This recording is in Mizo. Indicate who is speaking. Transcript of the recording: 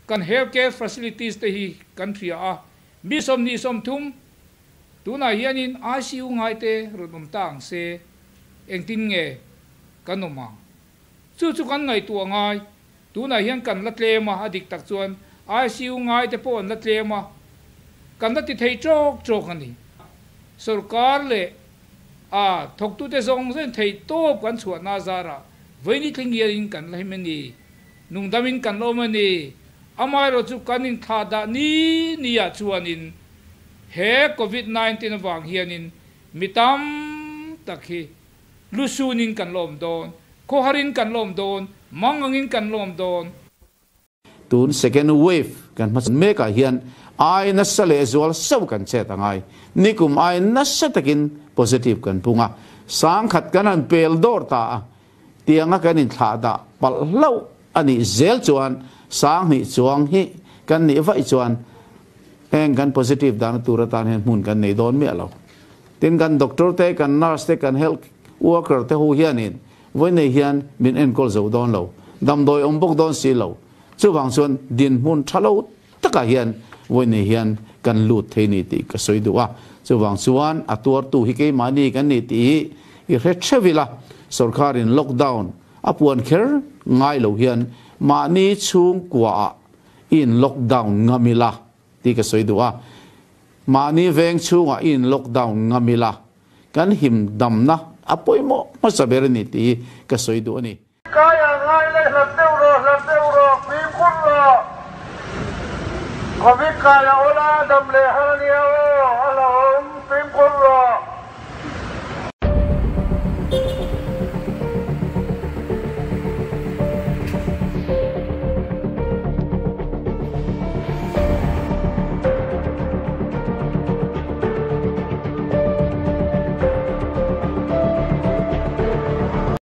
Speaker 1: Kan health care facilities te hi kan hria a, mi 23 tunah hianin ICU ngaite rawn awm ta ang se, engtin nge kan awm ang? Chu chu kan ngaihtuah ngai. Tunah hian kan la tlem a, a dik tak chuan ICU ngaite pawh an la tlem a, kan la ti thei tawk tawk a ni. Sorkar leh a thawktute zawng zawngin theih tawp kan chhuahna zarah vawiini thleng hianin kan la him a ni. Nungdamin kan la awm a ni. Amaherawh chu kan inthlah dah ni niah chuanin he Covid 19 avang hianin mi tam tak hi Lusunin kan lawm dawn, khawharin kan lawm dawn, mangangin kan lawm dawn.
Speaker 2: Tun second wave kan hmachhawn mekah hian ai nasa leh zual sauh kan chet a ngai. Nikum ai nasa takin positive kan pung a, sangkhat kan han pel dawr ta a, tianga kan inthlah dah palh hlauh a nih zel chuan sanghnih chuang hi kan nih vaih chuan heng kan positive dahna tur atan hian hmun kan nei dawn miah lo. Tin, kan doctor te, kan nurse te, kan health worker te ho hianin vawi nei hian min enkawl zo dawn lo, damdawi awm bawk dawn si lo. Chuvang chuan dinhmun tha lo takah hian vawi nei hian kan lut thei ni tih ka sawi duh a. Chuvang chuan a tuartu hi keimahni kan ni tih hi i hre theuh ila, sorkarin lockdown a puan kher ngai lo hian mahni chhungkuaah i in lockdown ngam ila tih ka sawi duh a. Mahni veng chhungah i in lockdown ngam ila, kan him damna a pawimawh hmasa ber a ni tih hi ka sawi duh a ni.
Speaker 3: Kai a ngai le hlat deuh rawh, hlat deuh rawh, fimkhur rawh. Covid kai a awl a, dam leh har a nia aw.